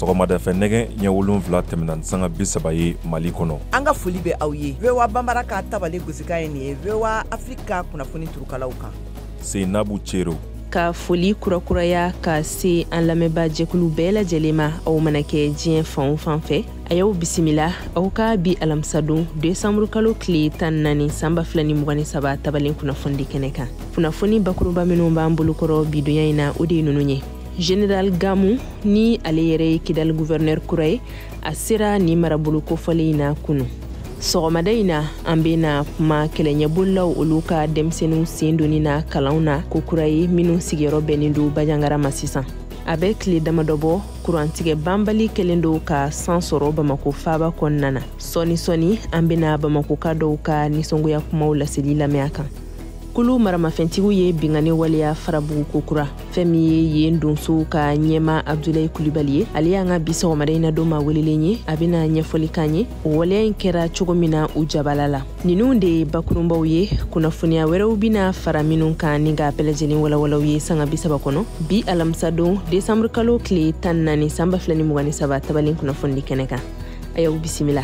Sɔgɔmada fɛ nɛgɛ ɲɛ 7 tɛmɛna ni sanga 30 ye Mali kɔnɔ. An ka foli bɛ aw ye. VOA Banbara ka tabale gosikan ye nin ye. VOA Afrique ka kunnafoni turukalaw kan. Seinabu Cero. Ka foli kurakuraya ka se an lamɛnbaa jɛkulu bɛɛ lajɛlen ma, aw mana kɛ diɲɛ fan o fan fɛ, a y'aw bisimila aw ka bi alamisadon desanburu kalo tile 14 san 2023 tabalen kunnafoni di kɛnɛ kan. Kunnafoni bakuruba minnu b'an bolokɔrɔ bidonya in na, o de ye ninnu ye. Général Gamu ni ale yɛrɛ ye Kidal gouverneur kura ye, a sera nin marabolo kofɔlen in na kunu. Sɔgɔmada in na, an bena kuma kɛlɛɲɛbolilaw olu ka denmisɛnninw sen donni na kalanw na ko kura ye minnu sigiyɔrɔ bɛnnen don Bandiagara ma sisan. A bɛ tile damadɔ bɔ, kurantigɛ banbali kɛlen don ka san sɔrɔ Bamako faaba kɔnɔna na. Sɔɔni sɔɔni an bena Bamakoka dɔw ka nisɔngoya kumaw laseli lamɛn a kan. Kulu maramafɛntigiw ye binkanni waleya Farabugu kokura. Fɛn min ye yen donsow ka ɲɛma Abdulayi Kulibali ye, ale y'an ka bi sɔgɔmada in na don maa welelen ye, a bɛna ɲɛfɔli k'an ye o waleya in kɛra cogo min na u jabala la. Ninnu de ye bakurunbaw ye, kunnafoniya wɛrɛw bɛna fara minnu kan ni k'a bɛɛ lajɛlen walawalaw ye sanga 30 kɔnɔ. Bi alamisadon desanburu kalo tile 14 san 2023 tabalen kunnafoni kɛnɛ kan. A y'aw bisimila.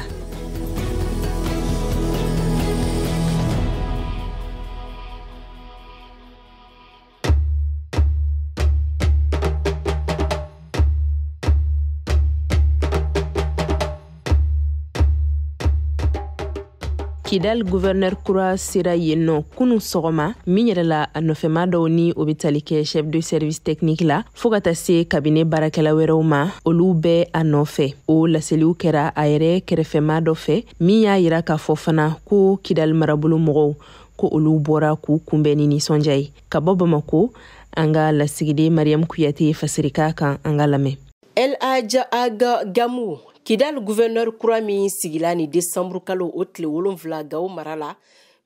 Kidal gouverneur kura sera yen nɔ kunu sɔgɔma, min yɛrɛ la a nɔfɛma dɔw ni o bɛ tali kɛ chef de service technique la fo ka taa se cabinet baarakɛla wɛrɛw ma, olu bɛɛ a nɔfɛ. O laseliw kɛra a yɛrɛ kɛrɛfɛma dɔ fɛ min y'a yira k'a fɔ fana ko Kidal marabolo mɔgɔw ko olu bɔra k'u kunbɛn ni nisɔndiya ye. Ka bɔ Bamako, an ka lasigiden Mariam Kuyate ye fasirika kan, an ka lamɛn. El Hadj Ag Gamou, Kidal gouverneur kura min sigila ni décembre kalo o tile 7 Gao mara la,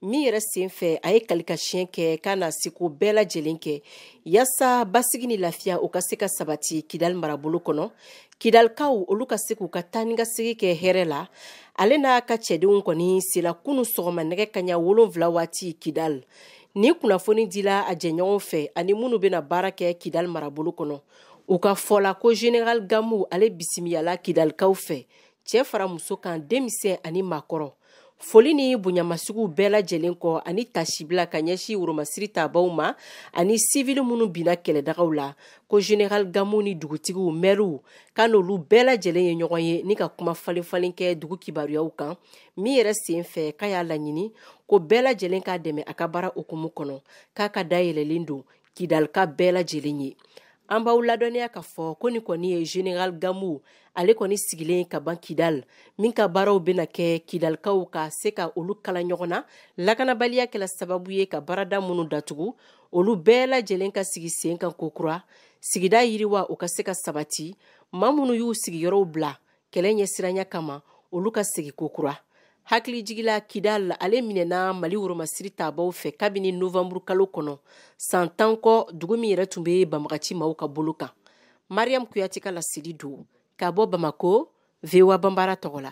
min yɛrɛ sen fɛ a ye kalikasiyɛn kɛ k'a na seko bɛɛ lajɛlen kɛ yaasa basigi ni lafiya o ka se ka sabati Kidal marabolo kɔnɔ. Kidalikaw olu ka se k'u ka taa ni ka segin kɛ hɛrɛ la. Ale n'a ka cɛdenw kɔni sela kunu sɔgɔma nɛgɛ kaɲa 7 waati Kidal. Ni kunnafoni dila a jɛɲɔgɔnw fɛ ani minnu bɛna baara kɛ Kidal marabolo kɔnɔ. U ka fɔ la ko Général Gamou ale bisimilala Kidalikaw fɛ, cɛ fara muso kan, denmisɛn ani maakɔrɔ. Foli ni bonyamasigiw bɛɛ lajɛlen kɔ ani tasibila ka ɲɛsin woromasiri tabaw ma ani sivili minnu binna kɛlɛdagaw la, ko Général Gamou ni dugutigiw, mɛriw, k'a n'olu bɛɛ lajɛlen ye ɲɔgɔn ye ni ka kuma falen falen kɛ dugu kibaruyaw kan. Min yɛrɛ sen fɛ k'a y'a laɲini ko bɛɛ lajɛlen k'a dɛmɛ a ka baara hukumu kɔnɔ, k'a ka dayɛlɛlen don Kidalika bɛɛ lajɛlen ye. An b'aw ladɔnniya k'a fɔ ko nin kɔni ye Général Gamou ale kɔni sigilen ka ban Kidal, min ka baaraw bɛna kɛ Kidalikaw ka se ka olu kala ɲɔgɔn na. Lakanabaliya kɛla sababu ye ka baarada minnu datugu, olu bɛɛ lajɛlen ka sigi sen kan kokura, sigida yiriwa o ka se ka sabati, maa minnu y'u sigiyɔrɔw bila kɛlɛ ɲɛsiranya kama, olu ka segin kokura. Hakili jigila Kidal ale minɛna Mali woromasiri tabaw fɛ kabini novembre kalo kɔnɔ, san 10 kɔ, dugu min yɛrɛ tun bɛ banbagaci maaw ka bolo kan. Mariam Kuyate ka laseli don ka bɔ Bamako, VOA Banbara tɔgɔ la.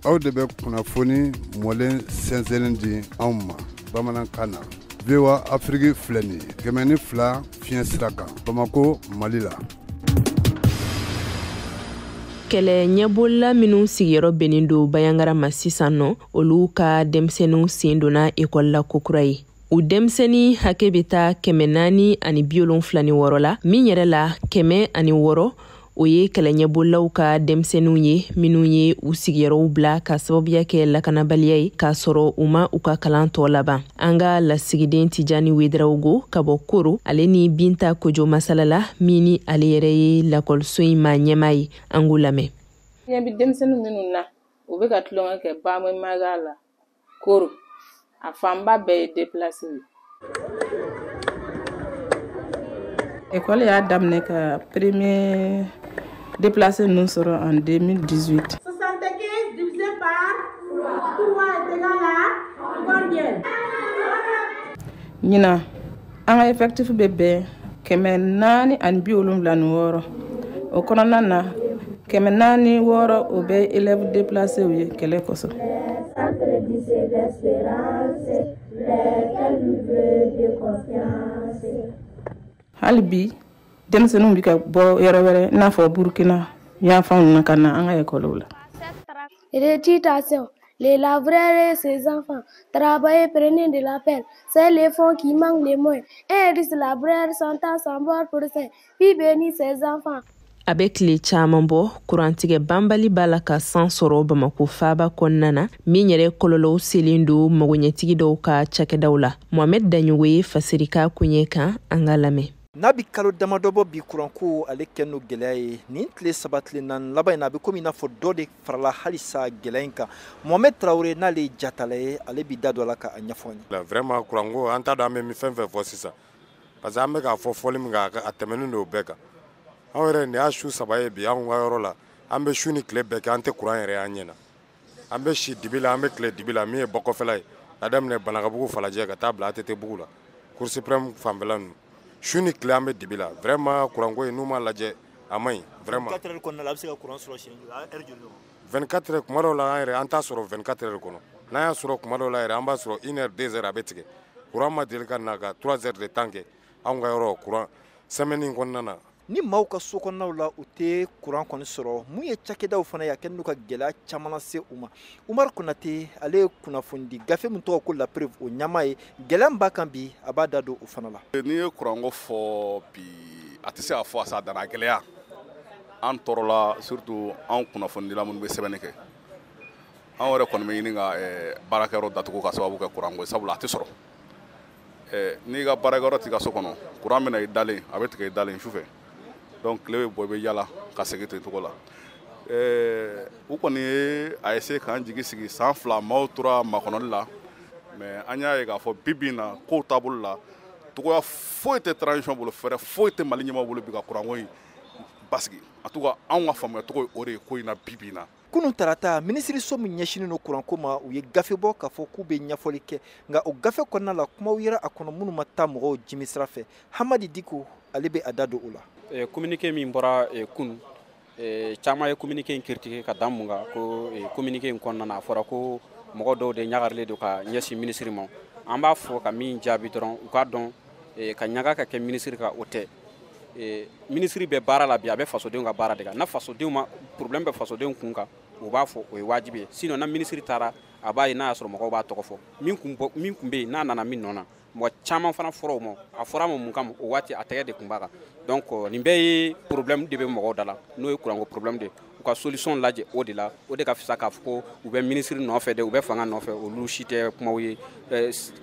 Aw de bɛ kunnafoni mɔlen sɛnsɛnnen di anw ma bamanankan na. VOA Afrique filɛ nin ye, 102 fiɲɛ sira kan, Bamako, Mali la. Kɛlɛ ɲɛbolila minnu sigiyɔrɔ bɛnnen don Bandiagara ma sisan nɔ, olu ka denmisɛnninw sen donna ekɔli la kokura ye. U denmisɛnnin hakɛ bɛ taa 476 la, min yɛrɛ la 106 o ye kɛlɛ ɲɛbolilaw ka denmisɛnninw ye minnu ye u sigiyɔrɔw bila ka sababuya kɛ lakanabaliya ye k'a sɔrɔ u ma u ka kalan tɔ laban. An ka lasigiden Tijani Wedraogo ka bɔ Koro, ale ni Binta Kojo Masalala min ni ale yɛrɛ ye lakɔliso in maa ɲɛmaa ye, an k'u lamɛn. Ɲɛ bɛ denmisɛnnin minnu na, u bɛ ka tulonkɛ kɛ Bamemaga la Koro, a fanba bɛɛ ye déplacé ye. École y'a daminɛ ka premier déplacé ninnu sɔrɔ en 2018. 75 divisé par 3 est égal à combien? Ɲinan, an ka effectif bɛ bɛn 476. O kɔnɔna na, 406 o bɛ élèves déplacés ye kɛlɛ kosɔn. Hali bi Denmisɛnninw bɛ ka bɔ yɔrɔ wɛrɛ, i n'a fɔ Burukina yanfanw na, ka na an ka ekɔliw la. Récitation. Les laboureurs et ses enfants travaillaient, prenaient de la peine. C'est les fonds qui manquent les moins. Un riche laboureur s'entend sans bord pour saint, puis bénit ses enfants. A bɛ tile caman bɔ, kurantigɛ banbali b'a la ka san sɔrɔ Bamako faaba kɔnɔna na, min yɛrɛ kɔlɔlɔw selen don magoɲɛtigi dɔw ka cakɛdaw la. Mohamed Daɲogo ye fasirika koɲɛ kan, an ka lamɛn. N'a bi kalo damadɔ bɔ bi, kuranko ale kɛ n'o gɛlɛya ye nin tile 3 tile 4 laban in na. A bɛ komi i n'a fɔ dɔ de farala halisa gɛlɛya in kan. Mohamed Traoré, n'ale ye jatala ye, ale b'i da don a la k'a ɲɛfɔ an ye. Vraiment, kuranko, an t'a dɔn an bɛ fɛn fɛn fɔ sisan, parce que an bɛ k'a fɔ fɔli min kan, a tɛmɛnen don o bɛɛ kan. Anw yɛrɛ, nin y'a su 3 ye bi anw ka yɔrɔ la. An bɛ su ni tile bɛɛ kɛ, an tɛ kuran yɛrɛ an ɲɛ na. An bɛ si dibi la, an bɛ tile dibi la. Min ye bɔkɔfɛla ye, ka daminɛ Banakabugu, Falajɛ, ka taa bila ATT bugu la, Cour suprême fanfɛla ninnu, su ni tile an bɛ dibi la. Vraiment, kuranko in, n'u m'a lajɛ, a man ɲi vraiment. 24 heures kɔnɔna la, a bɛ se ka kuran sɔrɔ siɲɛ joli, heure joli? 24 heures, kuma dɔw la, an yɛrɛ an t'a sɔrɔ 24 heures kɔnɔ. N'an y'a sɔrɔ kuma dɔw la yɛrɛ, an b'a sɔrɔ 1 heure, 2 heures, a bɛ tigɛ. Kuran ma deli ka na ka 3 heures de temps kɛ anw ka yɔrɔ kuran semaine in kɔnɔna na. Ni maaw ka so kɔnɔnaw la, u tɛ kuran kɔni sɔrɔ. Mun ye cakɛdaw fana ye, a kɛlen don ka gɛlɛya caman lase u ma. Umaru Konate, ale ye kunnafonidi gafe min tɔgɔ ko La Preuve o ɲɛmaa ye, gɛlɛya min b'a kan bi, a b'a da don o fana la. N'i ye kuranko fɔ bi, a tɛ se ka fɔ a sa dana gɛlɛya. An tɔɔrɔla, surtout anw kunnafonidila minnu bɛ sɛbɛnni kɛ. Anw yɛrɛ kɔni bɛ ɲini ka baarakɛyɔrɔ datugu ka sababu kɛ kuranko ye, sabula a tɛ sɔrɔ. N'i ka baarakɛyɔrɔ t'i ka so kɔnɔ, kuran bɛ na i dalen, a bɛ tigɛ i dalen su fɛ. Donc tile bɛ bɔ, i bɛ yala ka segin ten cogo la. U kɔni ye a essayer k'an jigi sigi san 2, maaw tora makɔnɔli la, mais an y'a ye k'a fɔ bi bi in na, kow taabolo la, togoya foyi tɛ transition bolo, fɛɛrɛ foyi tɛ Mali ɲɛmaaw bolo bi ka kuranko in basigi. En tout cas, anw ka faamuya cogo ye o de ye ko in na bi bi in na. Kunun tarata, minisiriso min ɲɛsinnen don kuranko ma, u ye gafe bɔ k'a fɔ k'u bɛ ɲɛfɔli kɛ, nka o gafe kɔnɔna la, kumaw yera a kɔnɔ minnu ma taa mɔgɔw jimi sira fɛ. Hamadi Diko, ale bɛ a da don o la. Communiqué min bɔra kunun, caman ye communiqué in critiquer ka da mun kan? Ko communiqué in kɔnɔna na, a fɔra ko mɔgɔ dɔw de ɲagarilen don ka ɲɛsin minisiri ma. An b'a fɔ ka min jaabi dɔrɔn, u k'a dɔn ka ɲaga ka kɛ minisiri kan, o tɛ. Minisiri bɛ baara la bi, a bɛ fasodenw ka baara de kan. Na fasodenw ma problème bɛ fasodenw kun kan, u b'a fɔ, o ye wajibi ye. Sinon na minisiri taara, a b'a ye n'a y'a sɔrɔ mɔgɔw b'a tɔgɔ fɔ min kun bɔ, min kun bɛ yen n'a nana min nɔ na, mɔgɔ caman fana fɔra o ma. A fɔra a ma mun kama? O waati a tɛgɛ de kun b'a kan. Donc nin bɛɛ ye problème de bɛ mɔgɔw da la, n'o ye kuranko problème de ye. U ka solution lajɛ o de la, o de ka fisa k'a fɔ ko u bɛ minisiri nɔfɛ dɛ, u bɛ fanga nɔfɛ. Olu si tɛ kumaw ye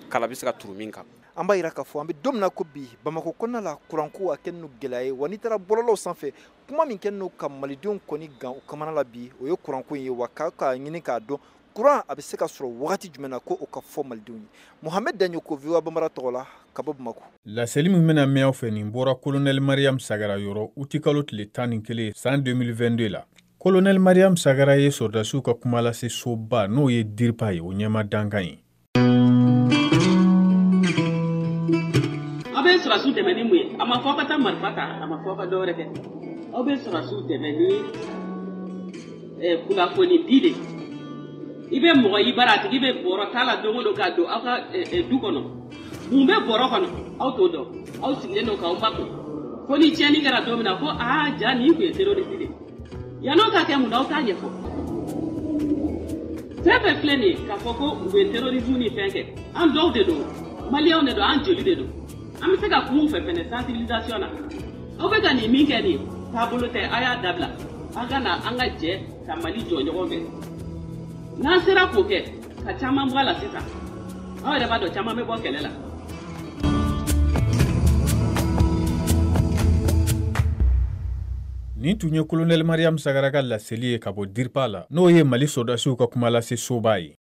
kala bɛ se ka turu min kan. An b'a yira k'a fɔ an bɛ don min na ko bi, Bamakɔ kɔnɔna la, kuranko a kɛlen don gɛlɛya ye. Wa n'i taara bɔlɔlɔw sanfɛ, kuma min kɛlen don ka malidenw kɔni gan u kamana la bi, o ye kuranko in ye. Wa k'a ka ɲini k'a dɔn kuran a bɛ se ka sɔrɔ wagati jumɛn na, ko o ka fɔ malidenw ye. Mohamed Daɲoko, VOA Bambara tɔgɔ la, ka bɔ Bamakɔ. Laseli min bɛna mɛn aw fɛ, nin bɔra Colonel Mariam Sagara yɔrɔ utikalo tile 11 san 2022 la. Colonel Mariam Sagara ye sɔrɔdasiw ka kumalase soba, n'o ye DIRPA ye, o ɲɛma dankan ye. Aw bɛ sɔrɔdasiw dɛmɛ ni mun ye? A ma fɔ aw ka taa marifa ta, a ma fɔ aw ka dɔwɛrɛ kɛ. Aw bɛ sɔrɔdasiw dɛmɛ ni kunnafoni di de. I bɛ mɔgɔ i bara, a tigi bɛ bɔrɔ ta la don o don ka don aw ka du kɔnɔ. Mun bɛ bɔrɔ kɔnɔ? Aw t'o dɔn. Aw sigilen don k'aw makun. Fo ni tiɲɛni kɛra don min na, ko aa ja nin tun ye terroriste de ye. Yann'o ka kɛ, mun na aw t'a ɲɛfɔ? Fɛn fɛn filɛ nin ye k'a fɔ ko u bɛ terrorisme ni fɛn kɛ, an dɔw de don, maliyɛnw de don, an joli de don. An bɛ se ka kuma u fɛ fɛnɛ sensibilisation na. Aw bɛ ka nin min kɛ nin ye, taabolo tɛ, a y'a dabila. An ka na an ka jɛ ka Mali jɔ ɲɔgɔn fɛ. N'an sera k'o kɛ, ka caman bɔ a la sisan, aw yɛrɛ b'a dɔn caman bɛ bɔ kɛlɛ la. Nin tun ye Colonel Mariam Sagara ka laseli ye ka bɔ DIRPA la, n'o ye Mali sɔrɔdasiw ka kumalase soba ye.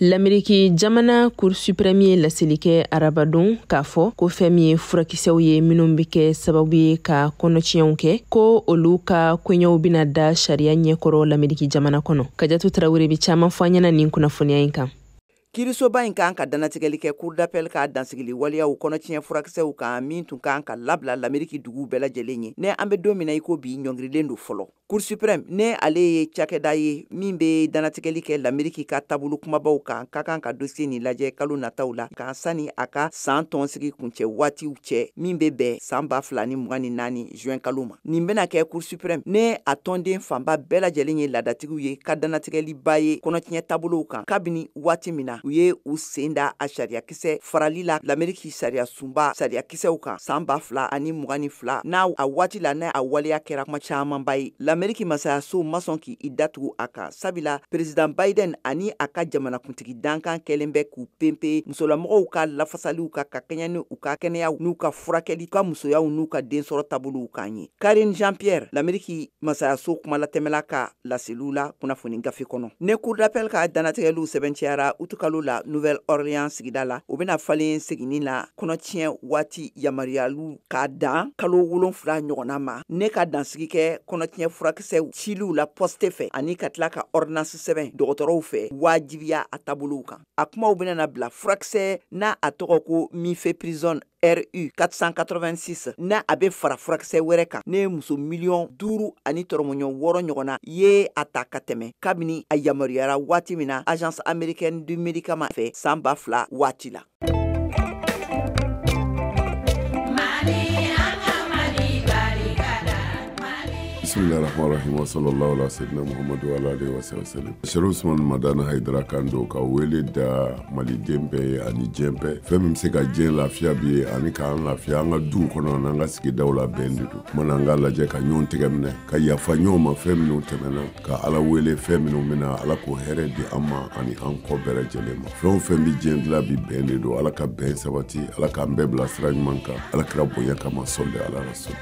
Lameriki jamana Cour suprême ye laseli kɛ arabadon k'a fɔ ko fɛn min ye furakisɛw ye minnu bɛ kɛ sababu ye ka kɔnɔtiɲɛw kɛ, ko olu ka koɲɛw bɛna da sariya ɲɛkɔrɔ Lameriki jamana kɔnɔ. Kajatu Tarawele bɛ caman fɔ an ɲɛna nin kunnafoniya in kan. Kiirisoba in kan ka dannatigɛli kɛ Cour d'appel ka dansigili waleyaw kɔnɔtiɲɛ furakisɛw kan, min tun kan ka labila Lameriki duguw bɛɛ lajɛlen ye. Ne an bɛ don min na i ko bi, ɲɔngirilen don fɔlɔ. Cour suprême, ne ale ye cakɛda ye min bɛ dantigɛli kɛ Lameriki ka taabolo kumabaw kan, ka kan ka dossier nin lajɛ kalo nataw la, kan sani a ka san tɔnsigi kuncɛ waatiw cɛ, min bɛ bɛn san 2024 juin kalo ma. Nin bɛna kɛ Cour suprême, ne a tɔnden fanba bɛɛ lajɛlen ye laadatigiw ye, ka dantigɛliba ye kɔnɔtiɲɛ taabolow kan, kabini waati min na u ye u sen da a sariyakisɛ farali la Lameriki sariya sunba sariyakisɛw kan san 2022, n'a a waati la n'a a waleya kɛra kuma camanba ye. Lameriki masayaso ma sɔn k'i datugu a kan, sabula président Biden ani a ka jamanakuntigi dankan kɛlen bɛ k'u penpe musolamɔgɔw ka lafasaliw ka kɛɲɛ ni u ka kɛnɛya n'u ka furakɛli, ka musoyaw n'u ka densɔrɔ taabolow kan ye. Karine Jean-Pierre, Lameriki masayaso kumalatɛmɛla ka laseliw la kunnafoni gafe kɔnɔ. Ne cour d'appel ka dantigɛliw sɛbɛncɛyara utukalo la Nouvelle-Orléans sigida la, o bɛna falen seginni la kɔnɔtiɲɛ waati yamaruyaliw k'a dan kalo 7 ɲɔgɔnna ma, ne ka dansigi kɛ kɔnɔtiɲɛ furakisɛw ciliw la poste fɛ, ani ka tila ka ordonnance sɛbɛn dɔgɔtɔrɔw fɛ wajibiya a taabolow kan. A kumaw bɛna na bila furakisɛ n'a a tɔgɔ ko mifeprisone RU 486, n'a a bɛ fara furakisɛ wɛrɛ kan, ne ye muso 5,6 miliyɔn ɲɔgɔnna ye a ta ka tɛmɛ kabini a yamaruyara waati min na agence américaine du médicament fɛ san 2000 waati la. Bismillahirrahmanirrahim wa sallallahu ala sayyidina Muhammadu wa ala alihi wa sallam. Chérif Ousmane Madani Haidara kan don ka wele da maliden bɛɛ ye ani diɲɛ bɛɛ. Fɛn min bɛ se ka diɲɛ lafiya bi ye ani k'an lafiya an ka duw kɔnɔ n'an ka sigidaw la, bɛn de don. Kumana an k'a lajɛ ka ɲɔgɔn tɛgɛ minɛ, ka yafa ɲɔgɔn ma fɛn minnu tɛmɛna, ka Ala wele fɛn minnu bɛna, Ala k'o hɛrɛ di an ma ani an kɔ bɛɛ lajɛlen ma. Fɛn o fɛn bɛ diɲɛ dilan bi, bɛn de don. Ala ka bɛn sabati, Ala k'an bɛɛ bila sira ɲuman kan, Ala kira bonya kama, sɔli ala rasul.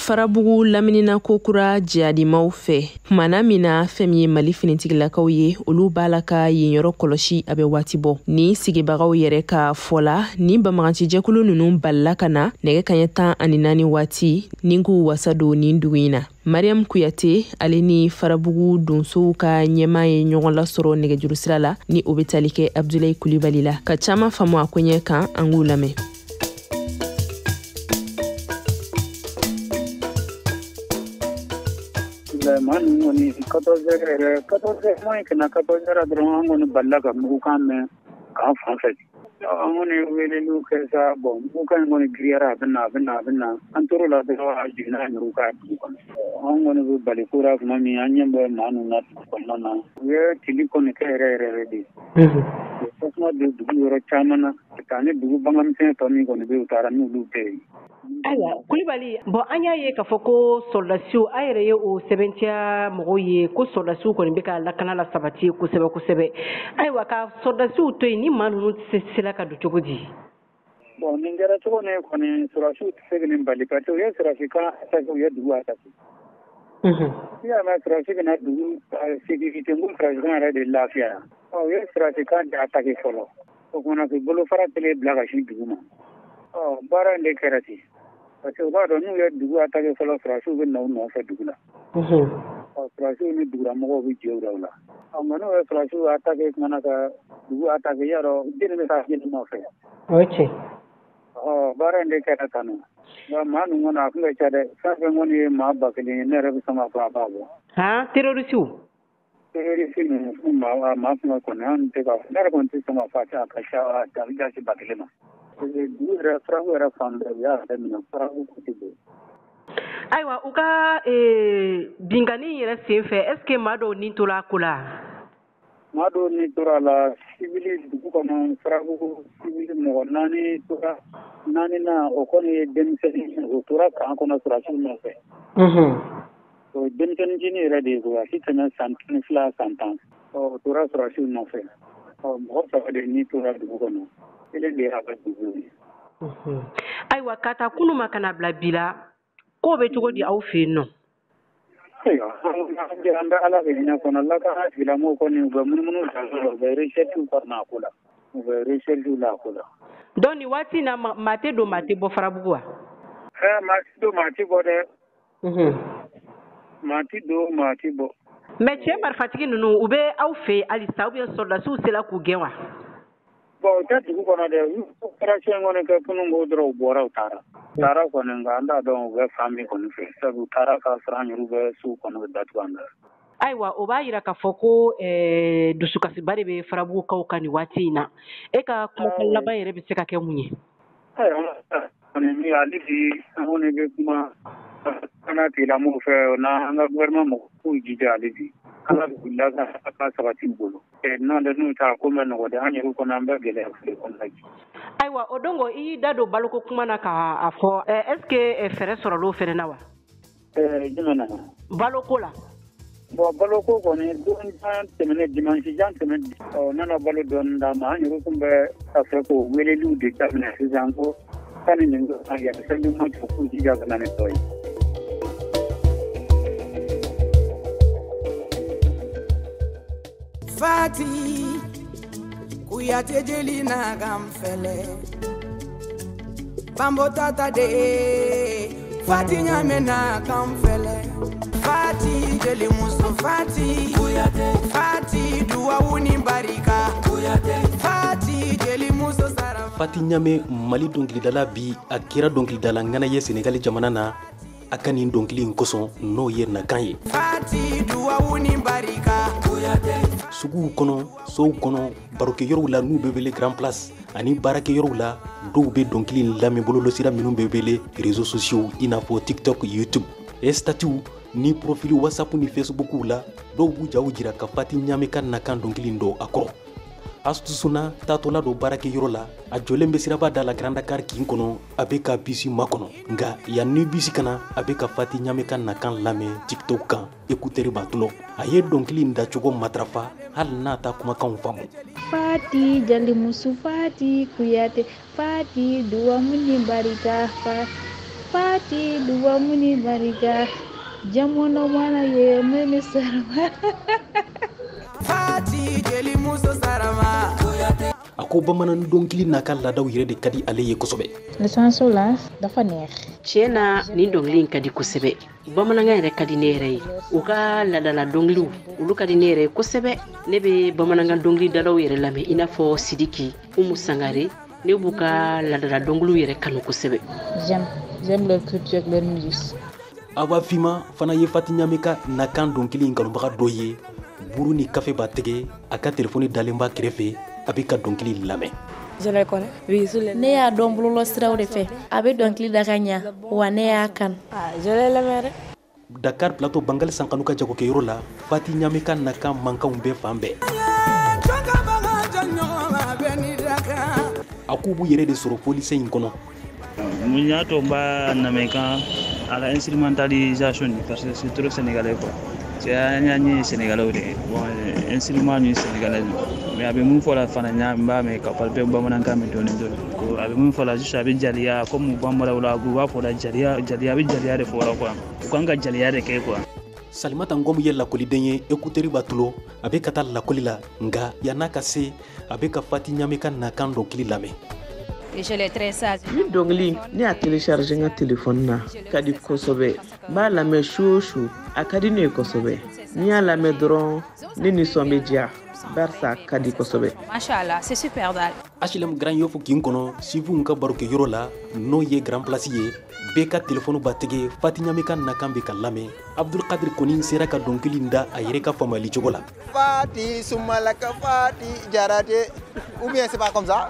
Farabugu laminina kokura jihadimaw fɛ kumana min na, fɛn min ye Mali finitigilakaw ye, olu b'a la ka yen yɔrɔ kɔlɔsi a bɛ waati bɔ. Ni sigibagaw yɛrɛ ka fɔ la, ni banbagacijɛkulu ninnu balila ka na nɛgɛ kaɲɛ 14 waati ni k'u wasa don nin dugu in na. Mariam Kuyate ale ni Farabugu donsow ka ɲɛmaa ye ɲɔgɔn lasɔrɔ nɛgɛjuru sira la, ni o bɛ tali kɛ Abdoulaye Kulibali la, ka caman faamu a koɲɛ kan. An k'u lamɛn. Maa ninnu kɔni 14 heures yɛrɛ, 14 heures moins ka na 14 heures dɔrɔn, an kɔni balila ka mugukan mɛn k'an fan fɛ. An kɔni ye weleliw kɛ sa, bon mugukan in kɔni giriyara, a bɛ na a bɛ na a bɛ na, an tor'o la dɔrɔn a jiginna a ɲuru ka dugu kɔnɔ. An kɔni bɛ bali ko la tuma min, an ɲɛ bɛ maa ninnu na dugu kɔnɔna na. U ye tili kɔni kɛ yɛrɛ yɛrɛ de. U ye tasuma don dugu yɔrɔ caman na, ka ni dugu baganmisɛn tɔ min kɔni bɛ yen, u taara n'olu bɛɛ ye. Ayiwa Kulibali, bon an y'a ye k'a fɔ ko sɔrɔdasiw, a yɛrɛ ye o sɛbɛntiya mɔgɔw ye ko sɔrɔdasiw kɔni bɛ ka lakana la sabati kosɛbɛ kosɛbɛ. Ayiwa, ka sɔrɔdasiw to yen, ni maa ninnu sera ka don cogo di? Bon nin kɛra cogo min kɔni, sɔrɔdasiw tɛ se ka nin bali, parce que u ye sɔrɔdasi kan attaqué, u ye dugu attaqué. I y'a mɛn sɔrɔdasi bɛna dugu sécurité, n ko sɔrɔdasi kan yɛrɛ de lafiya. Ɔ u ye sɔrɔdasi kan de attaqué fɔlɔ, o kumana k'u bolofara kelen bila ka sin dugu ma. Ɔ baara in de kɛra ten, parce que u b'a dɔn n'u ye dugu attaqué fɔlɔ, sɔrɔdasiw bɛ na u nɔfɛ dugu la. Ɔ sɔrɔdasiw ni dugulamɔgɔw bɛ jɛ o la. Ɔ nka n'u ye sɔrɔdasiw attaqué kumana ka dugu attaqué, y'a dɔn jeli bɛ taa jeli nɔfɛ. O ye tiɲɛ. Ɔ baara in de kɛra tan nɔ. Nka maa ninnu kɔni a tun ka ca dɛ, fɛn fɛn kɔni ye maa 1000 ye, ne yɛrɛ bɛ sɔn k'a fɔ a b'a bɔ. Han, terroriste. Terroriste ninnu, maa fɛn kɔni an tɛ ka, ne yɛrɛ kɔni tɛ sɔn k'a fɔ a ka ca, a bɛ se 1000 ma. Dugu yɛrɛ, Farabugu yɛrɛ fan bɛɛ u y'a bɛɛ minɛ, Farabugu côté bɛɛ. Ayiwa, u ka binkanni yɛrɛ sen fɛ, est ce que maa dɔw ni tora a ko la? Maa dɔw ni tora a la, civil dugu kɔnɔ, Farabugu civil mɔgɔ 4 tora, 4 na o kɔni ye denmisɛnnin, o tora camp kɔnɔ sɔrɔdasiw nɔfɛ. O ye denmisɛnnin fitinin yɛrɛ de ye koyi, a si tɛmɛ san 12 san 10. Ɔ o tora sɔrɔdasiw nɔfɛ. Ɔ mɔgɔ 3 de ni tora dugu kɔnɔ, kelen de y'a ka dugu ye. Ayiwa, ka taa kunun ma ka na bila bi la, ko bɛ cogo di aw fɛ yen nɔ? Ayiwa, an bɛ Ala de hinɛ kɔnɔ, lakana tigilamɔgɔw kɔni u bɛ munumunu la, u bɛ recherche kɔnɔ a ko la, u bɛ recherche la a ko la. Donc nin waati in na, maa tɛ don, maa tɛ bɔ Farabugu wa? Maa tɛ don, maa tɛ bɔ dɛ. Maa tɛ don, maa tɛ bɔ. Mais cɛ marifatigi ninnu, u bɛ aw fɛ yen halisa ou bien sɔrɔdasiw sera k'u gɛn wa? Bon, u tɛ dugu kɔnɔ dɛ, u opération kɔni kɛ kunun ko dɔrɔn u bɔra u taara. U taara kɔni nka an t'a dɔn u bɛ fan min kɔni fɛ, sabu u taara k'a sɔrɔ an yɛrɛ bɛ sow kɔnɔ u datugu an da. Ayiwa, o b'a yira k'a fɔ ko dusukasiba de bɛ Farabugukaw kan nin waati in na. E ka kumakan laban yɛrɛ bɛ se ka kɛ mun ye? Ayiwa, kɔni min hali bi an kɔni bɛ kuma kana tigilamɔgɔw fɛ, n'an ka gouvernement mɔgɔw k'u jija hali bi. Ala k'u ka sabati u bolo. N'o tɛ n'u taara ko bɛ nɔgɔ dɛ, an yɛrɛ kɔnɔ an bɛ gɛlɛya kɔnɔ. Ayiwa, o don i y'i da don baloko kuma na k'a fɔ, est ce que fɛɛrɛ sɔrɔla o fɛnɛ na wa? Jumɛn na? Baloko la. Bon, baloko kɔni don jan tɛmɛnen, dimanche jan tɛmɛnen, ɔ nana balo dɔɔni d'a ma. An yɛrɛ tun bɛ a fɛ k'o weleliw de daminɛ sisan ko sani nin ka yɛlɛ fɛn ɲuman jɔ k'u jija ka na ni tɔ ye. Fati Kuyate jeli na gamfele Bambo tata de Fati nyame na gamfele Fati jeli muso Fati Kuyate Fati duwa uni barika Kuyate Fati jeli muso sara Fati Ɲame Mali dɔnkilidala bi a kɛra dɔnkilidala ŋana ye Senegali jamana na a ka nin dɔnkili in kosɔn n'o ye nakan ye. Fati duwa ni barika Kuyate. Suguw kɔnɔ, sow kɔnɔ, barokɛyɔrɔw la n'u bɛ wele Grand Place ani baarakɛyɔrɔw la, dɔw bɛ dɔnkili in lamɛn bɔlɔlɔsira minnu bɛ wele réseaux sociaux i n'a fɔ TikTok, YouTube, statuts ni profil WhatsApp ni Facebook la, dɔw b'u jaw jira ka Fati Ɲame ka nakan dɔnkili in don a kɔrɔ. Astuce taatɔla don baarakɛyɔrɔ la, a jɔlen bɛ siraba da la Grand Dakar kin kɔnɔ, a bɛ ka bisi makɔnɔ. Nka yan ni bisi kana, a bɛ ka Fati Ɲame ka nakan lamɛn TikTok kan, écouteur b'a tulo. A ye dɔnkili in dacogo matarafa hali n'a ta kumakanw faamu. Fati jalimusu Fati Kuyate Fati duwamu ni barika Fati duwamu ni barika jamono mana ye mene sarama. Fati jeli muso sarama. A ko bamanan dɔnkili n'a ka laadaw yɛrɛ de ka di ale ye kosɛbɛ. Lisanso la dafa neex. Tiɲɛ na nin dɔnkili in ka di kosɛbɛ. Bamanankan yɛrɛ ka di ne yɛrɛ ye. U ka laadala dɔnkiliw olu ka di ne yɛrɛ ye kosɛbɛ. Ne bɛ bamanankan dɔnkilidalaw yɛrɛ lamɛn i n'a fɔ Sidiki, Umu Sangare. Ne b'u ka laadala dɔnkiliw yɛrɛ kanu kosɛbɛ. J'aime leur culture, leur musique. Awa Fima fana ye Fati Ɲame ka nakan dɔnkili in kanubaga dɔ ye. Buru ni kafe b'a tɛgɛ, a ka telefɔni dalen b'a kɛrɛfɛ, a bɛ ka dɔnkili lamɛn. Ne y'a dɔn bɔlɔlɔsiraw de fɛ, a bɛ dɔnkili da ka ɲa, wa ne y'a kanu. Dakar Plateau Bangali Sankanu ka jagokɛyɔrɔ la, Fati Ɲame ka nakan mankanw bɛ fan bɛɛ. A k'u b'u yɛrɛ de sɔrɔ polisi in kɔnɔ. Mun y'a to n b'a lamɛn kan a la instrumentalisation parce que c'est trop sénégalais quoi. C'est an y'a ye sénégalais de ye. Bon, instrument ni sénégalais mais a bɛ mun fɔ la fana n b'a mɛn ka palper bamanankan mɛn dɔɔni dɔɔni. Ko a bɛ mun fɔ la juste a bɛ jaliya comme bambaraw la u b'a fɔ la jaliya jaliya a bɛ jaliya de fɔ la quoi. U kan ka jaliya de kɛ quoi. Salimata Ngom ye lakɔliden ye, écouteur b'a tulo, a bɛ ka taa lakɔli la, nka yann'a ka se, a bɛ ka Fati Ɲame ka nakan dɔnkili lamɛn. Ni dɔnkili ne y'a téléchargé n ka téléphone na, ka di kosɛbɛ. N b'a lamɛn su o su, a ka di ne ye kosɛbɛ. N'i y'a lamɛn dɔrɔn, ne nisɔn bɛ diya barisa a ka di kosɛbɛ. Machallah, c'est super daal. HLM Grand Yoff kin kɔnɔ, sifinw ka barokɛyɔrɔ la, n'o ye Grand Place ye, bɛɛ ka téléphone b'a tɛgɛ, Fati Ɲame ka nakan bɛ ka lamɛn. Abdul Kadir kɔni sera ka dɔnkili in da a yɛrɛ ka faamuyali cogo la. Fati Sumalaka Fati Jarate, ou bien c'est pas comme ça.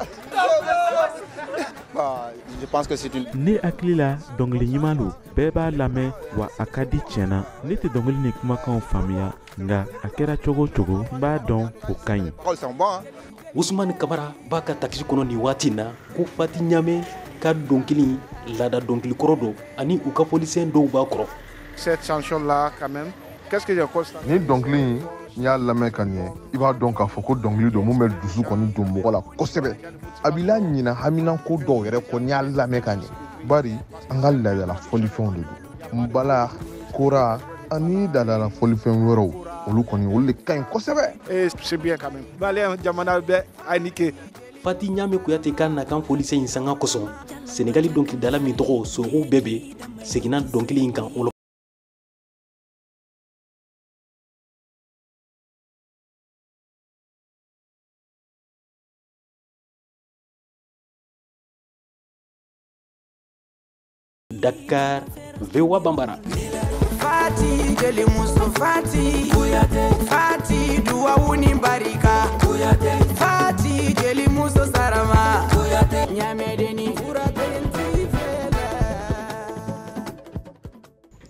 Bon, je pense que c'est une. Ne hakili la dɔnkili ɲuman don, bɛɛ b'a lamɛn wa a ka di tiɲɛ na. Ne tɛ dɔnkili ni kumakanw faamuya, nka a kɛra cogo o cogo n b'a dɔn o ka ɲi. Usumani Kamara b'a ka takisi kɔnɔ nin waati in na ko Fati Ɲame ka dɔnkili laada dɔnkili kɔrɔ don ani u ka fɔlisɛn dɔw b'a kɔrɔ. Cette chanson-là, quand même, qu'est-ce que j'ai constaté? Ni dɔnkili in n'i y'a lamɛn ka ɲɛ, i b'a dɔn k'a fɔ ko dɔnkili don mun bɛ dusu kɔni don mɔgɔ la kosɛbɛ. A b'i la ɲina haminanko dɔw yɛrɛ kɔ n'i y'a lamɛn ka ɲɛ. Bari an ka laadala fɔlifɛnw de don. Nbala, kora ani laadala fɔlifɛn wɛrɛw, olu kɔni olu de ka ɲi kosɛbɛ. Et c'est bien quand même. Malien jamana bɛɛ a niqué. Fati Ɲame Kuyate ka nakan fɔlisen in sanga kosɔn, Senegali dɔnkilidala min tɔgɔ Sogow Bebe seginna dɔnkili in kan. Dakar, VOA Bambara. Fati jelimuso Fati Kuyate, Fati duwawu ni barika Kuyate, Fati jelimuso sarama Kuyate, ɲamɛdeni fura kelen t'i fɛ.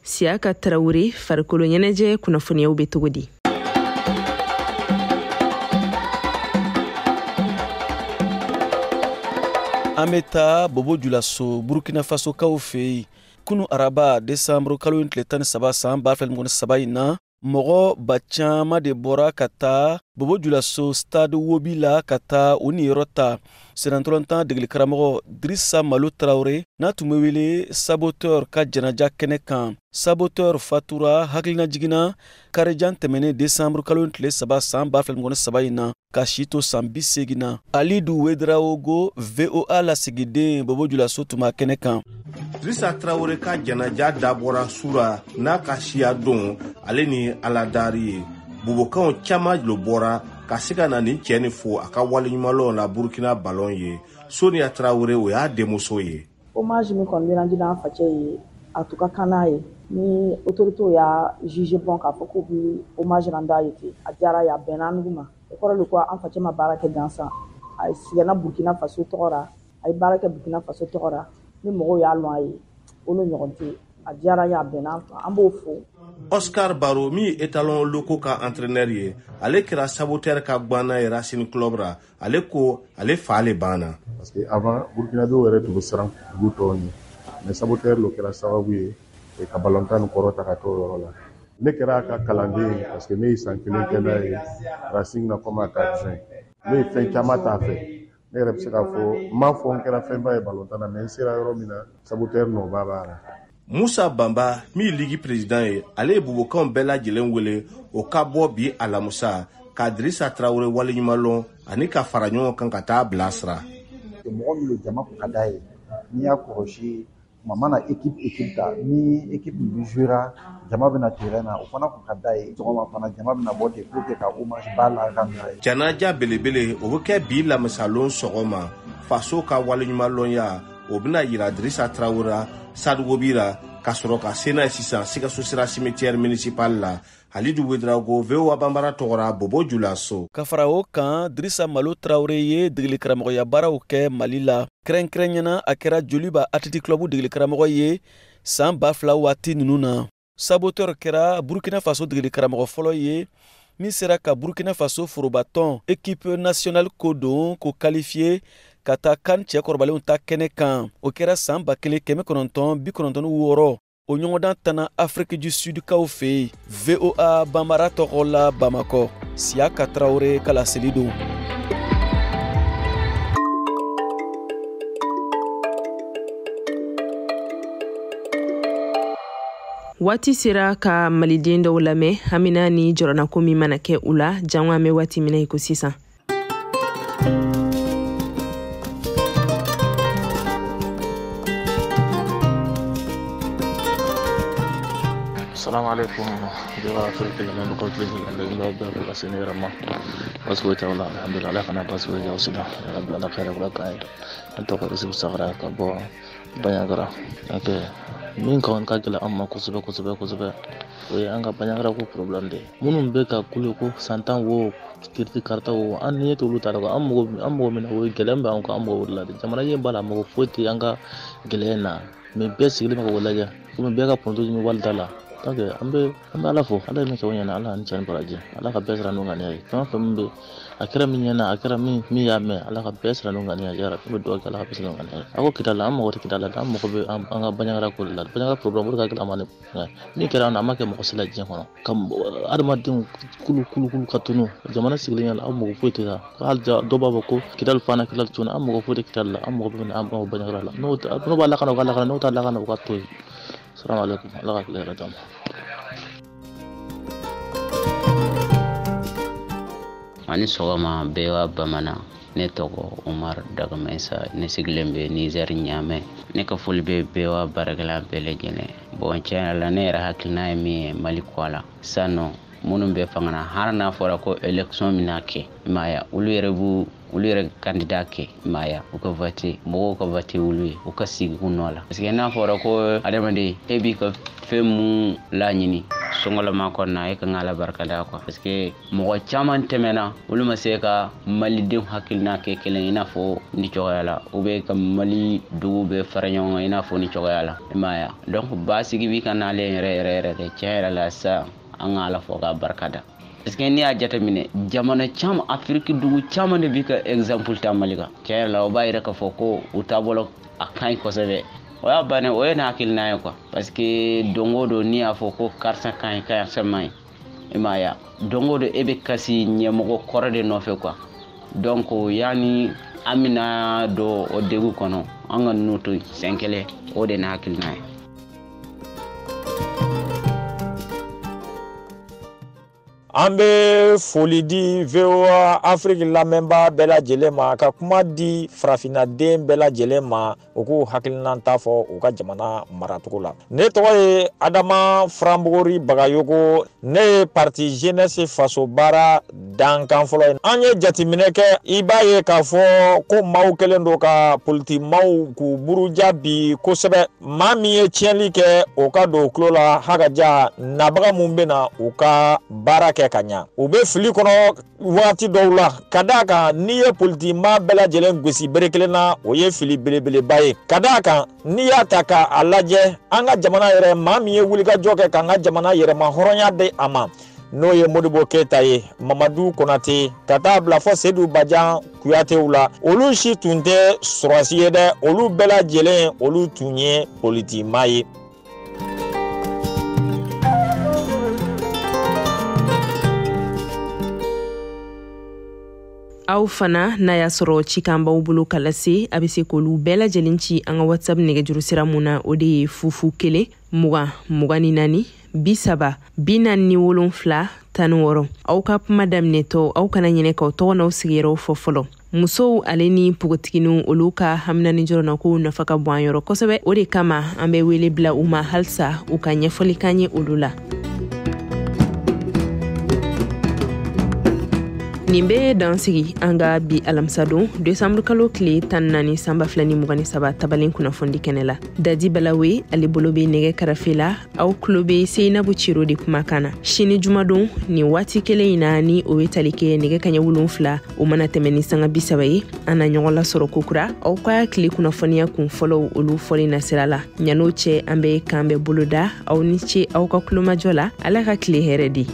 Siyaka Tarawele, farikolo ɲɛnajɛ kunnafoniyaw bɛ cogo di? An bɛ taa Bobo Julaso, Burkina Fasokaw fɛ yen. Kunu araba desanburu kalo in tile 13 san 2023 in na, mɔgɔ ba caman de bɔra ka taa Bobo Julaso stade Wobi la ka taa u niyɔrɔ ta sennantolatan degelikaramɔgɔ Drissa Malo Tarawele, n'a tun bɛ wele Saboteur, ka janaja kɛnɛ kan. Saboteur fatura hakilina jiginna karijan tɛmɛnen desanburu kalo in tile 3 san 2023 in na, ka si to san 80 na. Alidu Wedraogo, VOA lasigiden Bobo Julaso, tun b'a kɛnɛ kan. Drissa Tarawele ka janaja dabɔra sura n'a ka siya don ale ni aladari ye. Bobokanw caman lo bɔra ka se ka na nin cɛ nin fo a ka waleɲumanlɔn la Burkina balon ye. Sonia Tarawele, o y'a denmuso ye. Hommage min kɔni bɛ rendre an facɛ ye, a tun ka kan n'a ye. Ni autorités y'a jugé bon k'a fɔ k'u bɛ hommage rendre a ye ten, a diyara ye, a bɛnna an ma. O kɔrɔ de ko an facɛ ma baara kɛ gansan. A sɛgɛnna Burkina Faso tɔgɔ la, a ye baara kɛ Burkina Faso tɔgɔ la. Ni mɔgɔw y'a lɔn a ye, olu ɲɔgɔn tɛ. A diyara ye, a bɛnna, an b'o fo. Oscar Baro, min ye Étalon loko ka entraîneur ye, ale kɛra Saboteur ka gbanna ye Racing Club ra. Ale ko ale fa le banna. Parce que avant, Burkinabéw yɛrɛ tun bɛ siran dugu tɔw ɲɛ, mais Saboteur lo kɛra sababu ye ka balontan nin kɔrɔ ta ka t'o yɔrɔ la. Ne kɛra a ka kalanden ye parce que ne ye san kelen kɛ n'a ye Racing na comme a ka adjoint. Ne ye fɛn caman t'a fɛ. Ne yɛrɛ bɛ se k'a fɔ, n m'a fɔ n kɛra fɛnba ye balontan na, mais n sera yɔrɔ min na, Saboteur nɔba b'a la. Musa Banba, min ye ligue président ye, ale ye bobokanw bɛɛ lajɛlen wele o ka bɔ bi alamusa ka Drissa Tarawele waleɲumanlɔn ani ka fara ɲɔgɔn kan ka taa bilasira. Mɔgɔ min don, jama kun ka d'a ye. N'i y'a kɔlɔsi, tuma mana équipe ta, ni équipe min jouera, jama bɛna terrain na, o fana kun ka d'a ye. Sɔgɔma fana, jama bɛna bɔ ten pour que ka hommage ba la ka minɛ ye. Janaja belebele, o bɛ kɛ bi lamisalon sɔgɔma. Faso ka waleɲumanlɔnya, o bɛna yira Drissa Tarawele Stade Wobi la, ka sɔrɔ ka se n'a ye sisan Sikaso sira cimetière municipal la. Halidu Wedrago, VOA Banbara tɔgɔra, Bobo Julaso. Ka fara o kan, Drissa Malo Tarawele ye degelikaramɔgɔya baaraw kɛ Mali la. Kɛrɛnkɛrɛnyana, a kɛra Joliba Athletic Club degelikaramɔgɔ ye san 2000 waati ninnu na. Saboteur kɛra Burkina Faso degelikaramɔgɔ fɔlɔ ye min sera ka Burkina Faso forobatɔn équipe nationale ko don k'o qualifié ka taa CAN cɛkɔrɔbalenw ta kɛnɛ kan. O kɛra san 1996, o ɲɔgɔndan tana Afrique du Sud kaw fɛ yen. VOA Banbara tɔgɔ la Bamakɔ, Siyaka Tarawele ka laseli don. Waati sera ka maliden dɔw lamɛn hamina ni jɔrɔnako min mana kɛ u la jango an bɛ waati min na i ko sisan. Assalamu alaikum. Jama'a Afirka lamɛnbagaw tile bɛɛ bɛ ka se ne yɛrɛ ma. Baasi foyi t'aw la, alhamdulilah, Ala kana baasi foyi kɛ aw si la. Ya Rabbi, Ala ka hɛrɛ kura k'an ye. Ne tɔgɔ Isufu Sagara ka bɔ Bandiagara. Donc min kɔni ka gɛlɛn an ma kosɛbɛ kosɛbɛ kosɛbɛ, o ye an ka Bandiagara ko problème de ye. Minnu bɛ ka kule ko san 10 wo, kiriti karata wo, an ɲɛ t'olu ta la quoi. An mago min na, o ye gɛlɛya min b'an kan, an mago b'o de la. Jamana ɲɛ b'a la, mɔgɔ foyi tɛ an ka gɛlɛya in na. Mais bɛɛ sigilen bɛ k'o lajɛ. Komi bɛɛ ka pɔnto ɲini wali da la. Donc an bɛ Ala fo, Ala ye min kɛ o ɲɛna, Ala ni cɛ ni baraji, Ala ka bɛɛ sara n'o ŋaniya ye. Fɛn o fɛn min bɛ a kɛra min ɲɛna, a kɛra min y'a mɛn, Ala ka bɛɛ sara n'o ŋaniya ye. Yarabi, an bɛ dugawu kɛ, Ala ka bɛɛ sara n'o ŋaniya ye. A ko Kidali, an mago tɛ Kidali la, an mago bɛ an ka Bandiagara ko de la. Bandiagara problème, o de ka gɛlɛn an ma. Min kɛra an na, an ma kɛ mɔgɔ si la diɲɛ kɔnɔ. Ka adamadenw kulu kulu kulu ka tunu jamana sigilen ɲɛna, an mago foyi tɛ la. Hali dɔw b'a fɔ ko Kidali fana, Kidali tunu, an mago foyi tɛ Kidali la, an mago bɛ an mago Bandiagara la. N'o b'a lakana, u ka lakana, n'o t'a lakana, u ka to yen. Salamu alaikum, Ala ka tile hɛrɛ d'an ma. Ani sɔgɔma VOA Bamanan. Ne tɔgɔ Umar Dagamaisa, ne sigilen bɛ Niger Ɲamɛ. Ne ka foli bɛ VOA baarakɛla bɛɛ lajɛlen. Bon, tiɲɛ yɛrɛ la, ne yɛrɛ hakilina ye min ye Mali ko la sisan nɔ, Minnu bɛ fanga na, hali n'a fɔra ko élection bɛna kɛ, i m'a ye, olu yɛrɛ b'u olu yɛrɛ candidat kɛ, i m'a ye, u ka vote, mɔgɔw ka vote olu ye, u ka sigi u nɔ la. Parce que n'a fɔra ko adamaden e b'i ka fɛn mun laɲini sunkalo kɔnɔna, e kan ka Ala barika da quoi. Parce que mɔgɔ caman tɛmɛna, olu ma se ka malidenw hakilina kɛ kelen i n'a fɔ ni cogoya la, ou bien ka Mali dugu bɛɛ fara ɲɔgɔn kan i n'a fɔ ni cogoya la, i m'a ye. Donc basigi bi ka nalen yɛrɛ yɛrɛ yɛrɛ de, tiɲɛ yɛrɛ la sisan an ka Ala fo k'a barika da. Parce que n'i y'a jateminɛ, jamana caman, Afiriki dugu caman de bi ka exemple ta Mali kan. Tiɲɛ yɛrɛ la, o b'a yira k'a fɔ ko u taabolo a ka ɲi kosɛbɛ. O y'a bannen, o ye ne hakilina ye quoi. Parce que don o don n'i y'a fɔ ko karisa ka ɲi, karisa man ɲi, i m'a ye, don o don e bɛ kasi ɲɛmɔgɔ kɔrɔ de nɔfɛ quoi. Donc yanni an bɛna don o degun kɔnɔ, an ka ninnu to yen siɲɛ kelen, o de ye ne hakilina ye. An bɛ foli di VOA Afrique lamɛnbaa bɛɛ lajɛlen ma, ka kuma di farafinnaden bɛɛ lajɛlen ma, u k'u hakilinata fɔ u ka jamana maracogo la. Ne tɔgɔ ye Adama Faranbogori Bagayogo, ne ye parti jeunesse faso baara dankan fɔlɔ ye. An ye jateminɛ kɛ, i b'a ye k'a fɔ ko maaw kɛlen don ka politimaw k'u buruja bi kosɛbɛ. Maa min ye tiɲɛli kɛ, o ka don tulo la hakaja, nabaga mun bɛ na u ka baara kɛ ka ɲa. U bɛ fili kɔnɔ waati dɔw la, ka d'a kan n'i ye politimaa bɛɛ lajɛlen gosi bere kelen na, o ye fili belebeleba ye. Ka d'a kan n'i y'a ta k'a lajɛ, an ka jamana yɛrɛ, maa min ye wulikajɔ kɛ k'an ka jamana yɛrɛma hɔrɔnya di a ma, n'o ye Modibo Keyita ye, Mamadu Konate, ka taa bila fɔ Sedu Bajan Kuyatew la, olu si tun tɛ sɔrɔsi ye dɛ, olu bɛɛ lajɛlen olu tun ye politimaa ye. Aw fana n'a y'a sɔrɔ cikan b'aw bolo ka lase, a bɛ se k'olu bɛɛ lajɛlen ci an ka WhatsApp nɛgɛjuru sira mun na, o de ye 0 0 20 24 30 47 16. Aw ka kuma daminɛtɔ, aw kana ɲinɛ k'aw tɔgɔ n'aw sigiyɔrɔw fɔ fɔlɔ. Musow ale ni npogotigininw, olu ka hamina ni jɔrɔnako nafa ka bon an yɔrɔ kosɛbɛ. O de kama an bɛ wele bila u ma halisa u ka ɲɛfɔli k'an ye olu la. Nin bɛ dan sigi an ka bi alamisadon desanburu kalo tile 14 san 2023 tabalen kunnafoni kɛnɛ la. Dadi Balawe ale bolo bɛ nɛgɛ karafe la, aw tulo bɛ Seyinabu Ciro de kumakan na. Sini jumadon nin waati kelen in na, ni o bɛ tali kɛ nɛgɛ kaɲɛ 7 o mana tɛmɛ ni sanga 30 ye, an na ɲɔgɔn lasɔrɔ kokura aw ka tile kunnafoniya kun fɔlɔw olu fɔli nasira la. Ɲan'o cɛ, an bɛ kan bɛɛ boloda. Aw ni ce aw ka kulomajɔ la. Ala ka tile hɛrɛ di.